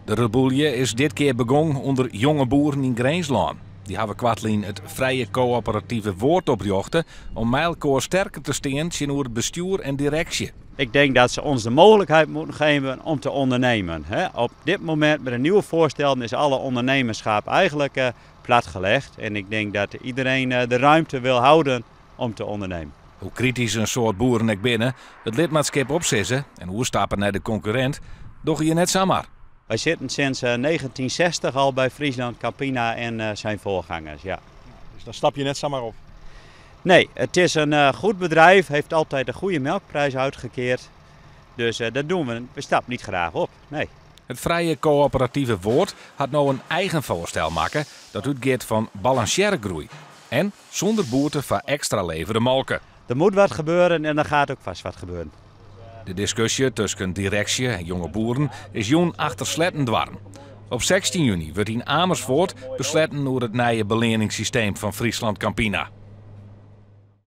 De rebûlje is dit kear begûn ûnder jonge boeren yn Grinslân. Dy hawwe koartlyn it Frije Koöperative Woord oprjochte om mei elkoar sterker te stean tsjinoer it bestjoer en direksje. Ik denk dat ze ons de mogelijkheid moeten geven om te ondernemen. Op dit moment met de nieuwe voorstellen is alle ondernemerschap eigenlijk platgelegd. En ik denk dat iedereen de ruimte wil houden om te ondernemen. Hoe kritysk in soad boeren ek binne, it lidmaatskip opsizze en oerstappe nei de konkurrint dogge je net samar. Wij zitten sinds 1960 al bij Friesland Campina en zijn voorgangers. Ja. Dus dan stap je net samar op? Nee, het is een goed bedrijf, heeft altijd een goede melkprijs uitgekeerd. Dus dat doen we. We stappen niet graag op, nee. It Frije Koöperative Woord hat no in eigen foarstel makke dat útgiet fan balansearre groei. En sûnder boete foar ekstra levere molke. Er moet wat gebeuren en er gaat ook vast wat gebeuren. De diskusje tusken direksje en jonge boeren is jûn achter sletten doarren. Op 16 juny wurdt yn Amersfoart besletten oer it nije beleanningssysteem fan Friesland Campina.